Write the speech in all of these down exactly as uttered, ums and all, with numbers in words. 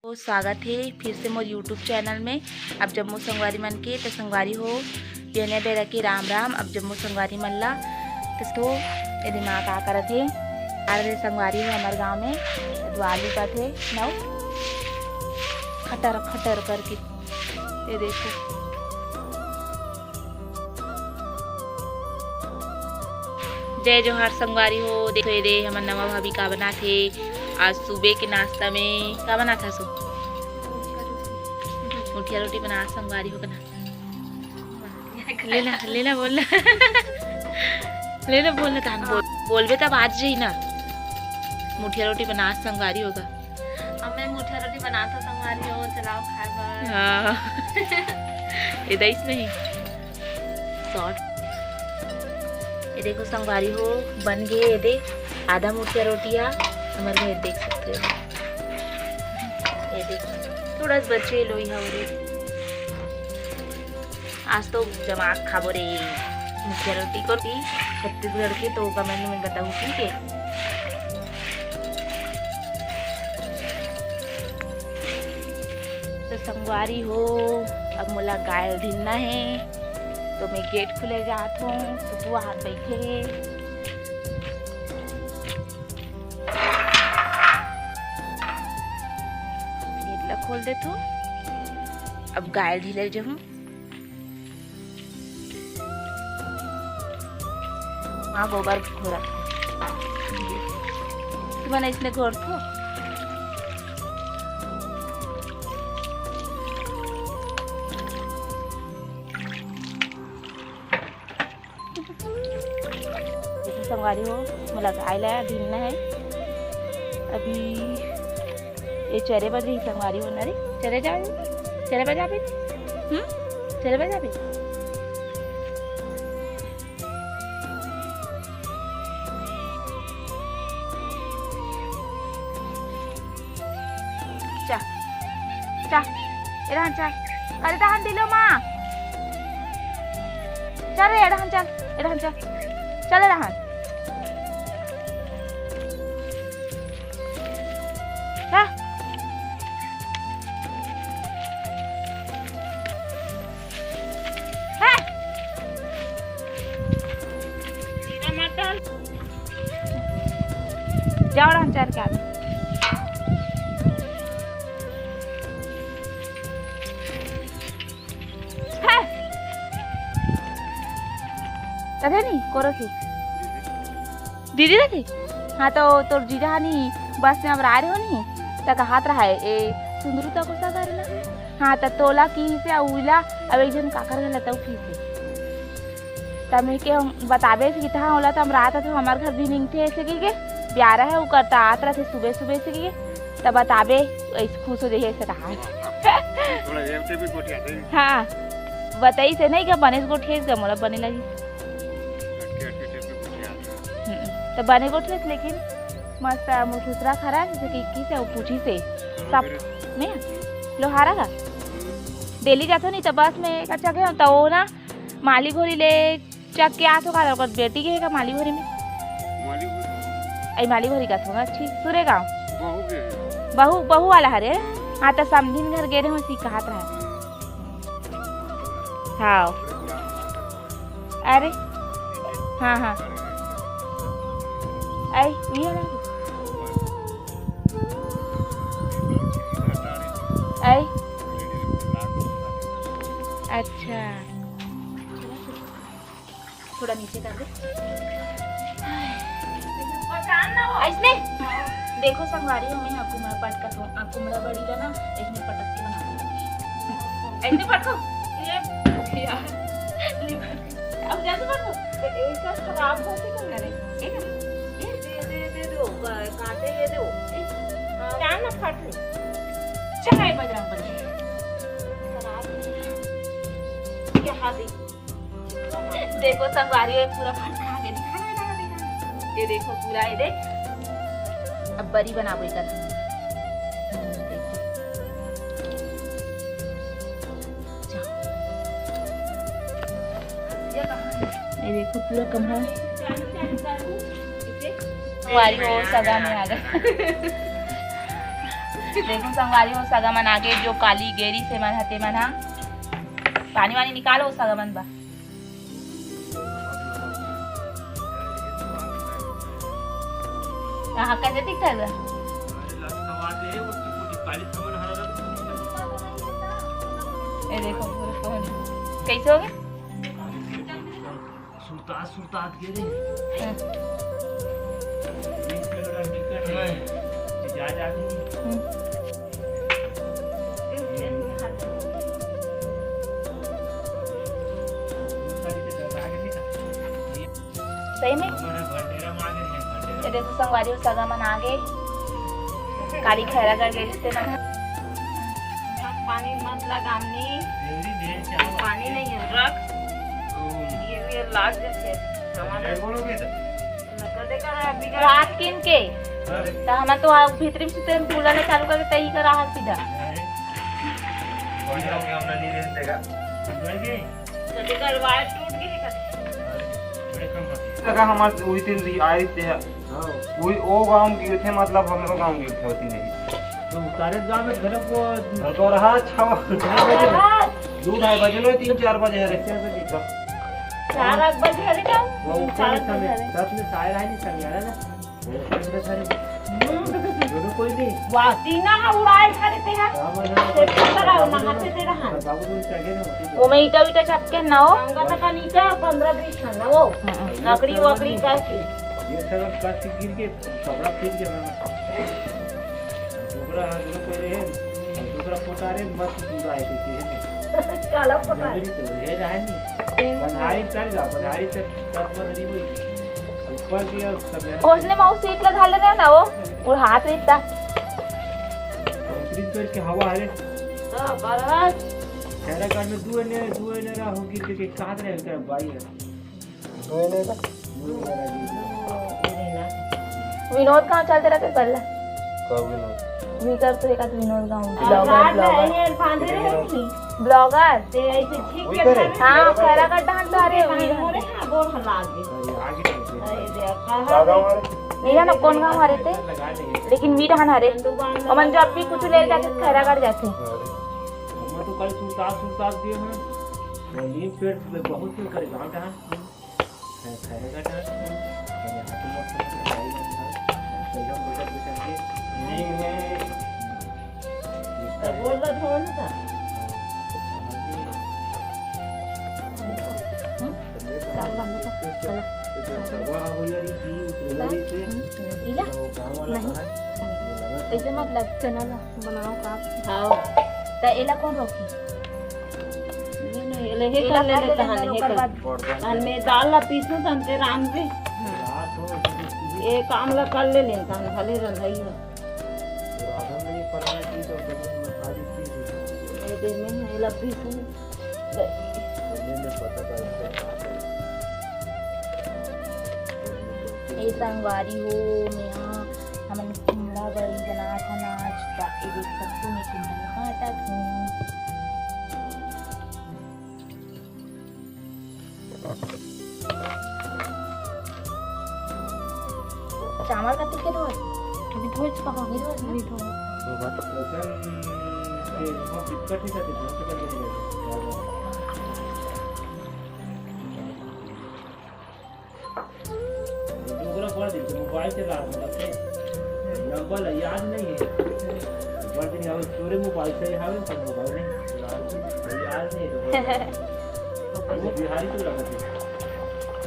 तो स्वागत हे फिर से मोर YouTube चैनल में। अब जम्मो संगवारी मन के, तो संगवारी हो, बिहनिया बेरा के राम राम। अब जम्मो संगवारी मन ला, तो, तो ये दिमाग का करत हे। अरे संगवारी हो, हमर गांव में तो आलू पाथे नौ खटर खटर करके, ये देखो। जय जोहार संगवारी हो। देखो ये दे हमर नवा भाभी का बनात हे। आज सुबह के नाश्ता में का बनात हस? मुठिया रोटी बनात संगवारी हो बना। ले ना, ले ना, बोल ना। ले ना, बोल ना, तहन बोल, बोलबे तब आज जही ना। मुठिया रोटी बनात संगवारी हो गा। अब मैं मुठिया रोटी बनात हंव संगवारी हो, चलाओ खाए बर। हाँ। ये दईस नहीं। शॉर्ट। ये देखो संगवारी हो, बन गे ये दे आधा मुठिया रोटी हा। हमर घर देख सकते हो, ये देखो थोड़ा सा बचे लोई हा। आज तो जमा खाबो रे मुठिया रोटी को भी, छत्तीसगढ़ के तो कमेंट में बताओ, ठीक है। तो संगवारी हो, अब मोला गाय ढीलना है, तो मैं गेट खुले जात हूँ। सुपुआ हाथ बैठे है, गेट ला खोल देत हूँ। अब गाय ढीले जाहूँ। हाँ, गोबर घोरत। तुमन इसने घोरथो। देखो संगवारी हो, मोला गाय ला ढीलना है। अभी ये चरे बर जही संगवारी हो ना रे, चरे जाबे, चरे बर जाबे, हम्म, चरे बर जाबे। चा, चा, एडहन चा। अरे तहन दिलो माँ। चल रे, एडहन चल, एडहन चल। चल एडहन। हाँ। हाँ। जाओ एडहन चल के आबे। हे। कथे नहीं, कोरो थी। दीदी रथे? हाँ, तो तोर जीजा हा नी बस में अब आए रहे हो नी, त कहात रहा है, ए, सुंदरू तको सा घर ना? हाँ, त तोला की से उला, अब एक जन काकर घर लताऊ की से। त मैं के हम बताबे से किथा, ओला त हम रात तो हमार घर भी निंगथे ऐसे की के, प्यारा है, उ करता आत रथे सुबह सुबह से की के, त बताबे, ऐसे खुश हो जाइए, ऐसे कहा। थोड़ा देर से भी गोठिया दे। हाँ, बताई से नहीं, क्या बने गोठिया, इसका मोला बने लगी। अटके, अटके, अटके गोठिया। हम्म, त बने गोठिया, लेकिन मस्त है, मोर खुसरा खरा, जैसे कि इक्कीस है, वो पूछी से। हाँ, सब, फिर नहीं, लोहारा का? हम्म। डेली जाथो नहीं, त बस में एक अच्छा गया, त वो ना, माली घोरी ले, चक के आथो का, ओकर बेटी के हे का माली घोरी में? माली घोरी। आई माली घोरी का थोड़ा, ठीक, सुरेगांव। बहू के हे। बहू, बहू वाला हरे? हाँ, त समधिन घर गे रहे, उसी कहत रहा। हाँ। अरे। हाँ, हाँ। आई, ये वाला। आई। अच्छा। थोड़ा नीचे कर दे। ऐसने देखो संगवारी हो, मैं कुमड़ा पटकत हूँ, आ, कुमड़ा बड़ी ला ना, ऐसने पटक के बनाऊँ। ऐसने पटको। ये यार, अब जल्दी पटको। तो एक तो खराब होते तो करे, ठीक है? ये दे, दे, दे दो, क-, काटे ये दो। हाँ। क्या ना फट रही? चल, आए बजरंग बली। खराब नहीं है। ये हाथ देखो। देखो संगवारी, ये पूरा फटका के दिखा रहा है, दिखा रहा है। ये देखो पूरा, ये देख। अब बरी बनाबो एकर। ये देखो पूरा कमरा। संगवारी हो, सगा में आ गए। देखो संगवारी हो, सगा मन आगे, जो काली गे रिहिस हे मन ह, ते मन ह पानी वानी निकालो सगा मन बा। कहाँ कैसे दिखता है? ये देखो, कैसे हो गए? सुरतात सुरतात गे रे। हाँ। एक किलोमीटर निकट है। जा, जा। हम्म। सही में? ये देखो संगवारी हो, सगा मन आगे। काली खैरागढ़ गे रिहिस ते मन। पानी मत लगामनी। पानी नहीं है, रख। ये, ये लाग जैसे हमारे। रात किन के। त हमन तो आ भीतरी में सुते, बुलाना चालू करके तई करा हाथ सीधा। बढ़िया हो गया, हमने नहीं रहने देगा। तो तेकर वायर टूट गई है। लगा हमार वही दिन री-, आई थे। हाँ। वही ओ गांव गिर थे, मतलब हमरो गांव गिर थे होती नहीं। तो उतारे गांव में घर को घर को रहा छवा। दो ढाई बजे लो, तीन चार बजे है रे। चार बजे है रे क्या? वो ऊपर चार में बजे है रे। साथ में सायर आई नहीं, समियारा ना। हम्म। दोनों कोई नहीं। वाह, तीना हा उड़ाए खड़े ते हा। हाँ, बस, बस, ते बस, पकड़ा हो, बस, नहाते ते रहा। बस, बाबू, तुम चढ़े ना, होती तो। वो में ईटा ईटा चपके ना हो। गंगा तक का नीचे पन्द्रह बीस खन ना हो। हाँ। लकड़ी वकड़ी करके। ये सब प्लास्टिक गिर के, कपड़ा फिर के, हाँ। दूसरा, हाँ, दोनों कोई रहे, दूसरा पोता रहे, मत पूरा है, ठीक है। काला पोता है। जल्दी तो ये रहा नहीं। बधाई कर जा, बधाई कर, तब बधाई हुई। ऊपर की ओर सब है। ओसने मऊ सीट ला घाल देना ना वो, वो हाथ रिता। कंप्लीट करके हवा है रे। हाँ, बरहत। खैरागढ़ में दो ने, दो ने रहा होगी, तो एक साथ रहे, उनका भाई है। दो ने का? विनोद कहाँ चलते रहते पहले? कब विनोद? विकर तो एक आध विनोद गाँव और ब्लॉगर, रात में ब्लॉगर। ये बांधे रहे थी। ब्लॉगर। ते ऐसे ठीक वही करे? हाँ, खैरागढ़ डांट तो आ रहे हैं, वही। मोरे हाँ, गोड़ हला दे। अरे, आगे नहीं। अरे, देख, कहाँ दादा है? हमारे नहीं जाना कौन गाँव हरे थे, लेकिन वी डांट हरे। ओमन जो अब भी कुछ ले जाते, खैरागढ़ जाते। अरे। हम तो कल सुनता, सुनता दिए हैं। नींद पेट में बहुत क्यों करे, गाँव कहाँ? कैसे मतलब चना ला बनाओ का? हाँ। त एला कौन रोकी? नहीं, नहीं, एला हे एला कर ले कर ले, लेता हन, हे ओकर कर। बाद। तहन में दाल ला पीसू, तहन ते रांधबे। हम्म। ये काम ला कर ले लेन, तहन भले रंधई हो। ए दे में एला पीसू। ए संगवारी हो, मेहा हमन कुमड़ा बरी बनात हन आज, त ए देख सकथो, मैं कुमड़ा काटत हूँ। चावल का तिलके धोए? अभी धोए चुका हूँ, अभी धोए ना? अभी धोए। डोकरा पड़ गई, तो मोबाइल चला रहा था, नंबर याद नहीं है। बड़ दिन यार, तोरे मोबाइल से हावे, पर मोबाइल नहीं, याद नहीं है, डोकरा। वो बिहारी तो लगा था।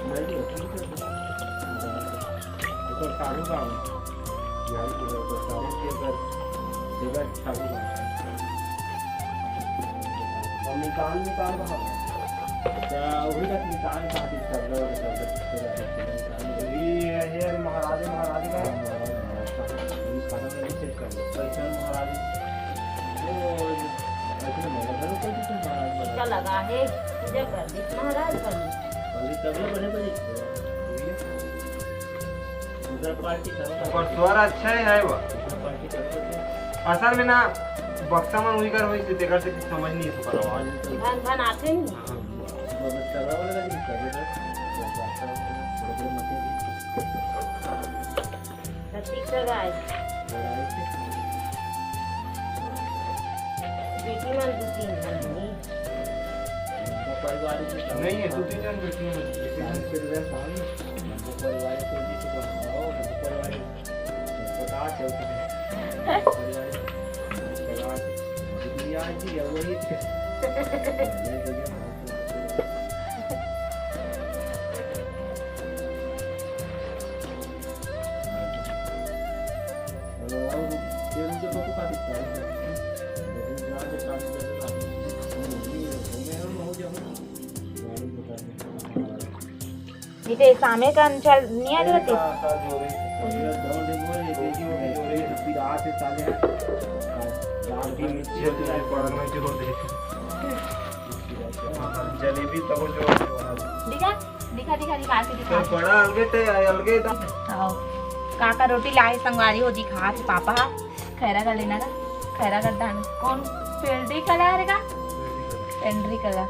मैं भी वकील से था। ऊपर सारू गाँव है। बिहारी तो ऊपर सारू के घर, जगह सारू गाँव है। और निकाल, निकाल कहाँ है? त ओही का निशान का हाथ सब लोग सब लोग ये है, ये महाराज, महाराज का। हाँ, महाराज, महाराज का। ये खाना में नहीं चेक कर लो। कैसन महाराज? वो ऐसे नहीं लगा, कोई भी महाराज बना। इसका लगा है, पूजा कर दी, महाराज बन। अभी सब लोग बने बने। दूसरा पार्टी का। ओकर स्वर अच्छा ही है बा। दूसरा पार्टी का। असल में ना, बक्सा मन उइकर होइस, तेकर से कुछ समझ नहीं सकर आवाज। धन धन आते नहीं। हाँ, बस चला वाला लगे, चले बस। बस आता है, थोड़ा थोड़ा मत ही। सतीक का गाय। और आए थे। नहीं है, दो तीन जन बैठे हैं, एक जन फिर रहे सामने। हमको पारिवारिक तो जी से बनाओ, हमको पारिवारिक पता चलता है। पारिवारिक परिवार जितनी आज भी है, वही इसे सामे का अंचल नहीं आ जाती। जलेबी तब जो दिखा, दिखा, दिखा, दिखा के दिखा। तो बड़ा अलगे ते अलगे दा। आओ। काका रोटी लाए संगवारी हो, दिखा थे पापा। खैरा कर लेना का, खैरा कर दान। कौन? पेंड्री कलर का? पेंड्री कलर।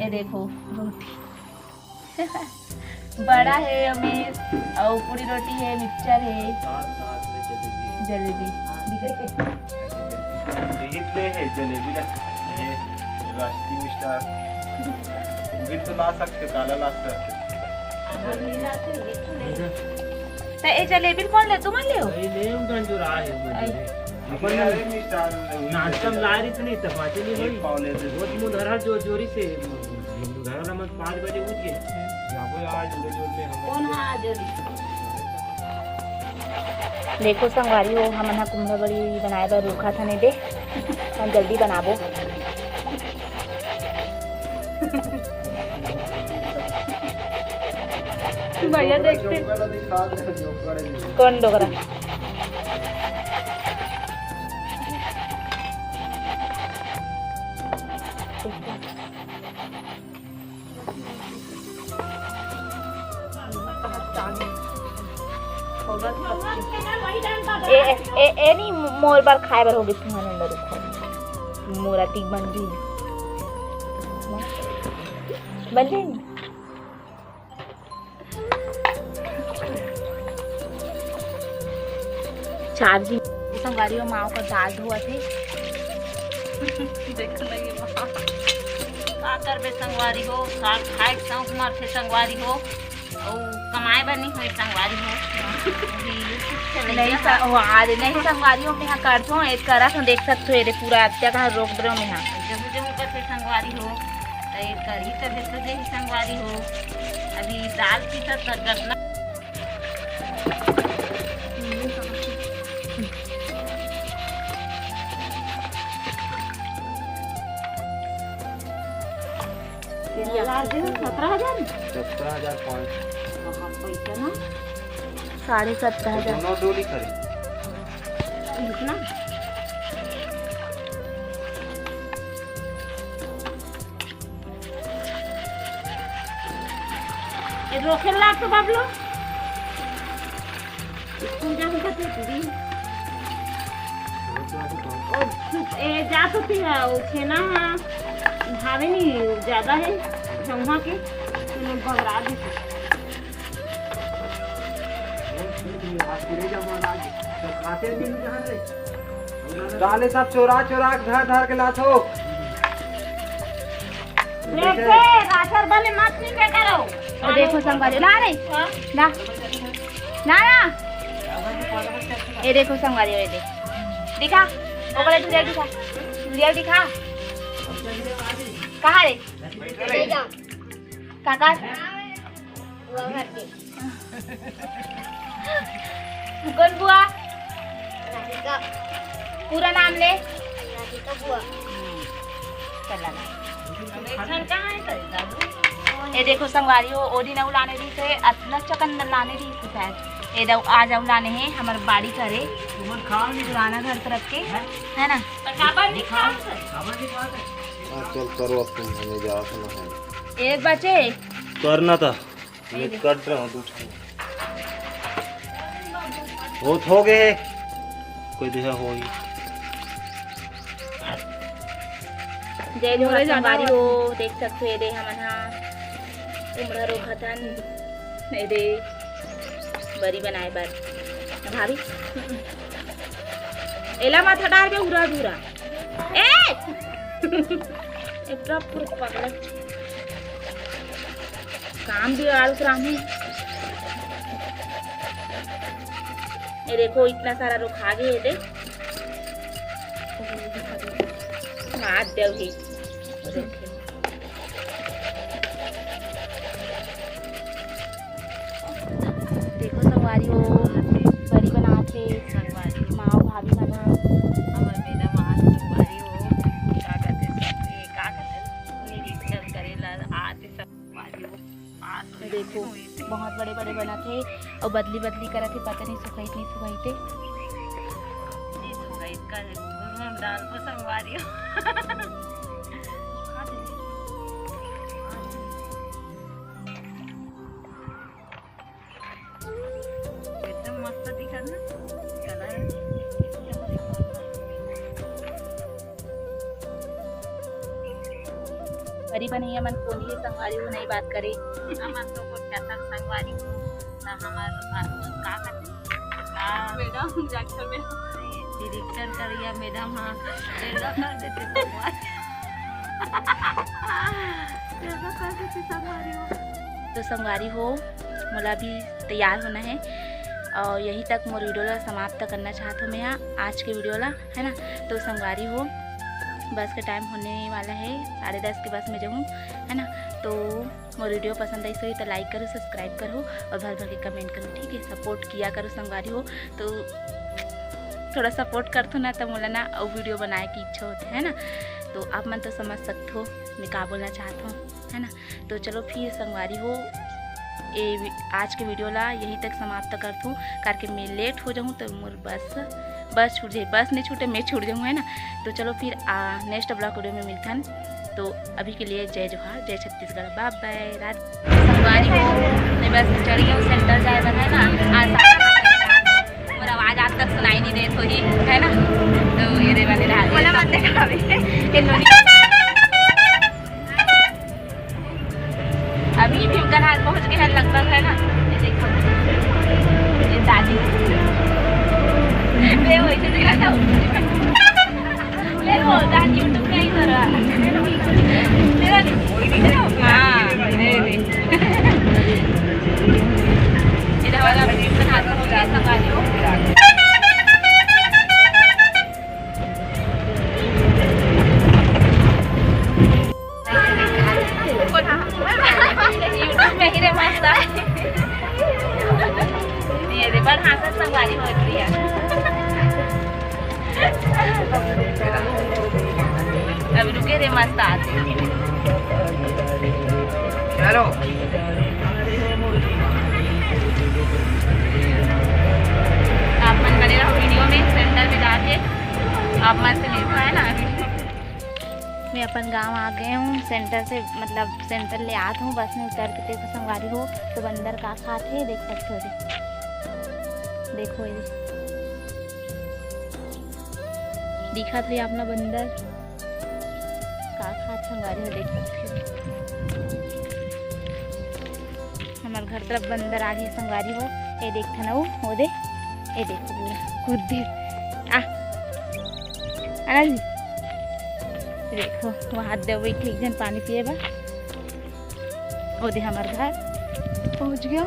ये देखो रोटी। बड़ा है अमीर, और पूरी रोटी है, मिक्सचर है, साथ साथ में जलेबी। जलेबी। दिखा के। ये इतने है जलेबी ना, ये राष्ट्रीय मिष्ठान। भी तो ला सकते, काला ला सकते। तो ये जलेबी कौन ले, तुम ले हो? नहीं, नहीं, हम तो जो रहा है, वो जो है। अपन अरे मिष्ठान नाश्ता में ला रही थी, नहीं, चपाती नहीं एक हुई। पाव ले दे। वो तो मुधरा जो जोरी से, मुधरा ना, मत पाँच बजे उठ गए। जाबो आज उड़े जोर में हम। कौन है आज जोरी? देखो संगवारी हो, हमन ह कुम्हरा बड़ी बनाए बर रुखा थने दे, हम जल्दी बनाबो। भैया देखते। कौन डोकरा? ए, ए, ए, ए, नहीं, मोर बर खाए बर हो गई तुम्हारे अंदर, रुको। मोर अतिक बन रही। बन रही। चार्जिंग। संगवारी हो, माँ का दाल धोआ थे। देख नहीं माँ। का करबे संगवारी हो, का खाए के शौक मारथे संगवारी हो। अउ कमाए बर नहीं होए संगवारी हो। अभी YouTube चलैया नहीं स-, वो आज नहीं संगवारी हो, मैं हाँ करथों, एक करत हूँ, देख सकते हो, ये पूरा हत्या का रोक दे रहे हो, मैं हाँ। जहू जहू करथे संगवारी हो, तो ये करी तबे तो देही संगवारी हो। अभी दाल पीसत गटना। हजार दे, सत्रह हजार? सत्रह हजार पाँच सौ। हाँ, पैसा ना? साढ़े सत्रह हजार। दोनों डोली खरीद। इतना? ये रोके ला तो बाबलो। पूजा उनका तो दी। और ए, जा तो ती है, वो छेना है, भावे नहीं ज्यादा है, जमुआ के, तो लोग बगरा दी। खाते भी नहीं जान रहे। डाले सब चोरा चोरा के धर धर के लाथो। देखे, राशन बने मत नहीं के करो। और देखो संगवारी, ना रे। हाँ? ना। ना, ना। ये देखो संगवारी, ये देख। दिखा। ओकरे धुरिया दिखा। धुरिया दिखा। कहाँ रे? काका? कौन बुआ? राधिका। पूरा नाम ले। राधिका बुआ। चला ना। ये देखो संगवारी हो, ओ दिन अउ लाने रहिस हे, अतना चकन लाने रहिस हे शायद। ये दऊ, आज अउ लाने हे हमर बाड़ी करे, पुराना घर तरफ के, है ना? हाँ, चल करो अब तुम, हमें जात ना है। एक बचे। करना था। मैं कट रहा हूँ, तू उठा। बहुत हो गए। कोई दिशा हो ही। जय मोरे संगवारी हो, देख सकते हो, ये दे हमन हा उमड़ा रोखा थन, ये दे बरी बनाए बर। भाभी, एला मत हटार बे, उरा धुरा। ए! ए, पूरा, पूरा पगला। काम भी आलस राम है। ये देखो, इतना सारा रुखा गए, ये देख। हाथ दे भी। देखो संगवारी हो, बड़ी बनात हे। संगवारी। माँ अउ भाभी मन ह। हमर मेरा माँ संगवारी हो। का कहते सब, ये का कहते? निरीक्षण करे ला आते संगवारी हो। आज देखो, बहुत बड़े-बड़े बनत हे अउ बदली-बदली करत हे, पता नहीं सुखाई नहीं सुखाई ते। नहीं सुखाई का है, हम डाल को संगवारी हो। एकदम मस्त दिखत ना, कलर। बड़ी बनैया मन कोनी हे संगवारी हो, नहीं बात करे। हमन तो गोठिया तक संगवारी हो, ना हमार, आ, का कहते? आ, मैडम, डॉक्टर मैडम। निरीक्षण करिया मैडम, हाँ, योगा कर देते संगवारी। योगा कर देते संगवारी हो। तो संगवारी हो, मोला भी तैयार होना है और यहीं तक मोर वीडियो ला समाप्त करना चाहत हूँ मैं यहाँ आज के वीडियो ला, है ना। तो संगवारी हो, बस का टाइम होने वाला है, साढ़े दस के बस में जाऊँ, है ना। तो मोर वीडियो पसंद आई सही तो लाइक करो, सब्सक्राइब करो और भर भर के कमेंट करो, ठीक है। सपोर्ट किया करो संगवारी हो, तो थोड़ा सपोर्ट करथो ना, तो मोला ना अउ वीडियो बनाए की इच्छा होथे, है ना। तो आप मन तो समझ सकथो मैं का बोलना चाहत हूँ, है ना। तो चलो फिर संगवारी हो, ए वि-, आज के वीडियो ला यहीं तक समाप्त करथूँ, करके मैं लेट हो जाऊँ तो मोर बस, बस छूट जाए, बस नहीं छूटे, मैं छूट जाऊँ, है ना। तो चलो फिर, आ, नेक्स्ट ब्लॉग वीडियो में मिलथन। तो अभी के लिए जय जोहार, जय छत्तीसगढ़, बाय बाय, राधे। संगवारी हो, मैं बस में चढ़ गई हूँ, सेंटर जाए बर, है ना। आज मोर आवाज आप तक सुनाई नहीं देत होही, है ना। तो ये रे वाले रहा, बोला मत दिखावे। ये नोनी। अभी भीमकनाथ पहुंच गए हैं लगभग, है ना। ये देखो, ये दादी। ले, वैसे दिखा था। ले, वो दादी YouTube नहीं कर रहा। मेरा नहीं। हाँ, ये, ये। ये हमारा भीमकनाथ पहुंच गए, संगवारी हो। YouTube में ही रे मस्त। ये रे, बड़ हाँसत संगवारी होत रिया। अभी रुके रे, मस्त आते। चलो। आप मन बने रहो वीडियो में, सेंटर में जाके आप मन से मिलता है ना। मैं अपन गांव आ गए हूँ, सेंटर से, मतलब सेंटर ले आत हूँ, बस में उतर के। देखो संगवारी हो, तो बंदर का खात हे, देख सकते हो। देखो ये दिखत हे अपना बंदर का खात, संगवारी हो, देख सकते हो। हमर घर तरफ बंदर आ गए संगवारी हो। ये देख थन, वो दे, ये देखो पूरा कूद दे। आ, आनंद, देखो वहाँ दे बैठे एक जन पानी पिए बर। वो दे हमर घर पहुँच गया।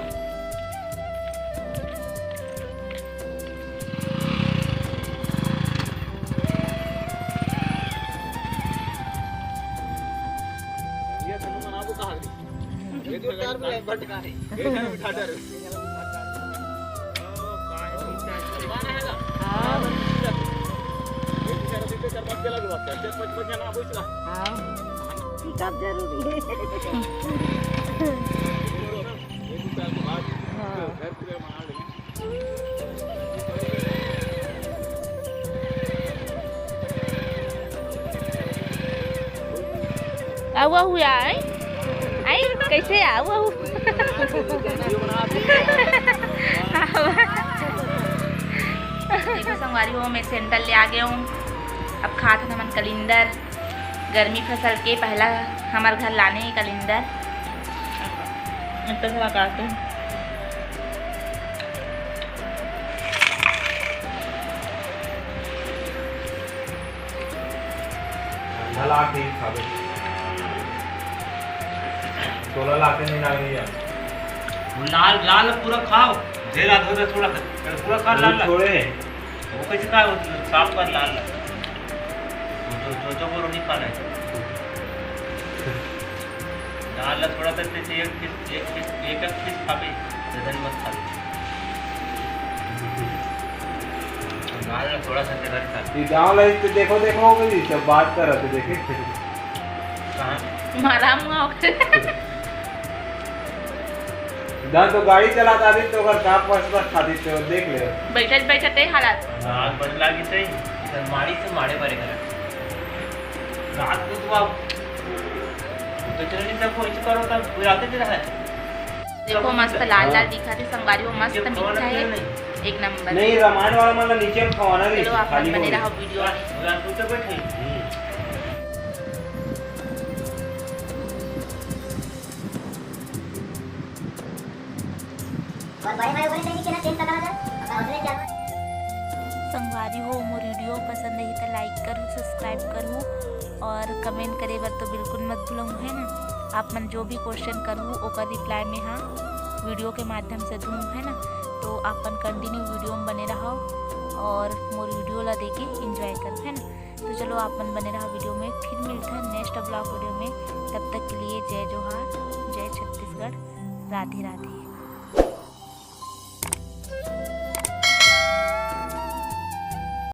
ये तो मनाबो कहाँ गई? ये तो डर में है, भटका है। ये डर में, डर। हाँ। ये तो डर में, डर मत चला, चार पाँच बजे ना पूछला। हाँ। पिकअप जरूरी है। ये तो चार के बाद हाँ। घर पूरे मार लेंगे। आऊ, आऊ, आय। आय, कैसे आऊ, आऊ? देखो संगवारी हो, मैं सेंटर ले आ गया हूँ। अब खात हन हमन कलिंदर। गर्मी फसल के पहला हमर घर लाने हे कलिंदर। इतना सारा काटो। चला ठीक खाबे। तोला लाके नहीं लागे यार। वो लाल, लाल पूरा खाओ। ढेर आधा उधर थोड़ा सा। पूरा खा लाल, लाल। छोड़े। वो कैसे खाओ? साफ कर लाल, लाल। वो जो, जो, जो बोलो नहीं खाना है। लाल, लाल थोड़ा सा, जैसे एक पीस, एक पीस, एक, एक पीस खाबे, ज्यादा नहीं मत खाबे। लाल, लाल थोड़ा सा तेरा खा। ये गाँव लाइफ पे देखो, देखो हो गई, सब बात कर रहे थे, देखे? कहाँ? मारा मुआ। दा तो गाड़ी चलाता आदि तो अगर का बस बस खाती तो देख ले। बैठत बैठत ए हालत। आग बन लागी सही, इधर मारी से मारे मारे करा। रात को तो आप तो चलने से कोई चुका रहता, कोई आते नहीं रहा है। देखो मस्त लाल लाल दिखा थे संगवारी हो, मस्त मीठा है, एक नंबर। नहीं, रामायण वाला मतलब नीचे में खवाना नहीं, चलो आप खाली बने हो। रहो वीडियो में। रात को तो बैठे। हम्म। और बड़े भाई बोले थे कि ना तेल तका जा, अगर उतने क्या संगवारी हो, मोर वीडियो पसंद रही तो लाइक करू, सब्सक्राइब करू और कमेंट करे बर तो बिल्कुल मत भूलू, है ना। आप मन जो भी क्वेश्चन करू ओकर रिप्लाई में हाँ वीडियो के माध्यम से दूँ, है ना। तो आप मन कंटिन्यू वीडियो में बने रहो और मोर वीडियो ला देखे एंजॉय करो, है ना। तो चलो आप मन बने रहो वीडियो में, फिर मिलता है नेक्स्ट ब्लॉग वीडियो में। तब तक के लिए जय जोहार, जय छत्तीसगढ़, राधे राधे।